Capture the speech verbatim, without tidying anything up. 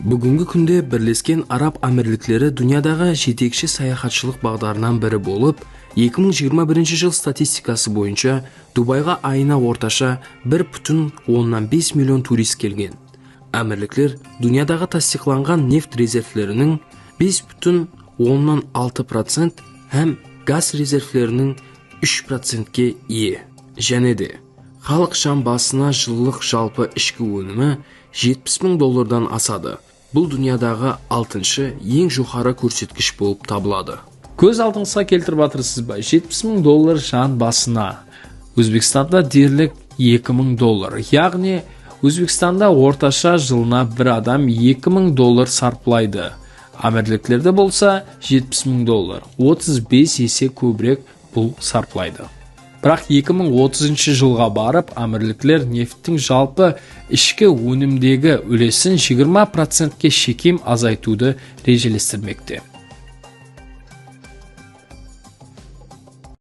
Búgingi kúnde Birlesken Arab Ámirlikleri dúnyadaǵı jetekshi sayaxatshılıq baǵdarınan biri bolıp, eki mıń jigirma birinshi jıl statistikası boyınsha Dubayǵa ayına ortasha bir pútin onnan bes million turist kelgen. Ámirlikler dúnyadaǵı tastıyıqlanǵan neft rezervleriniń bes pútin onnan altı procent hám gaz rezervleriniń úsh procentke iye. Jáne de, xalıq jan basına jıllıq jalpı ishki ónimi jetpis mıń dollardan asadı. Bul dúnyadaǵı altınshı eń joqarı kórsetkish bolıp tabıladı. Kóz aldıńızǵa keltirip atırsız ba? Jetpis mıń dollar jan basına. Ózbekstanda derlik eki mıń dollar. Yaǵnıy, Ózbekstanda ortasha jılına bir adam eki mıń dollar sarplaydı. Ámirliklerde bolsa jetpis mıń dollar, otız bes ese kóbirek pul sarplaydı. Biraq eki mıń otızınshı jılǵa barıp, ámirlikler nefttiń jalpı ishki ónimdegi úlesin jigirma procentke shekem azaytıwdı rejelestirmekte.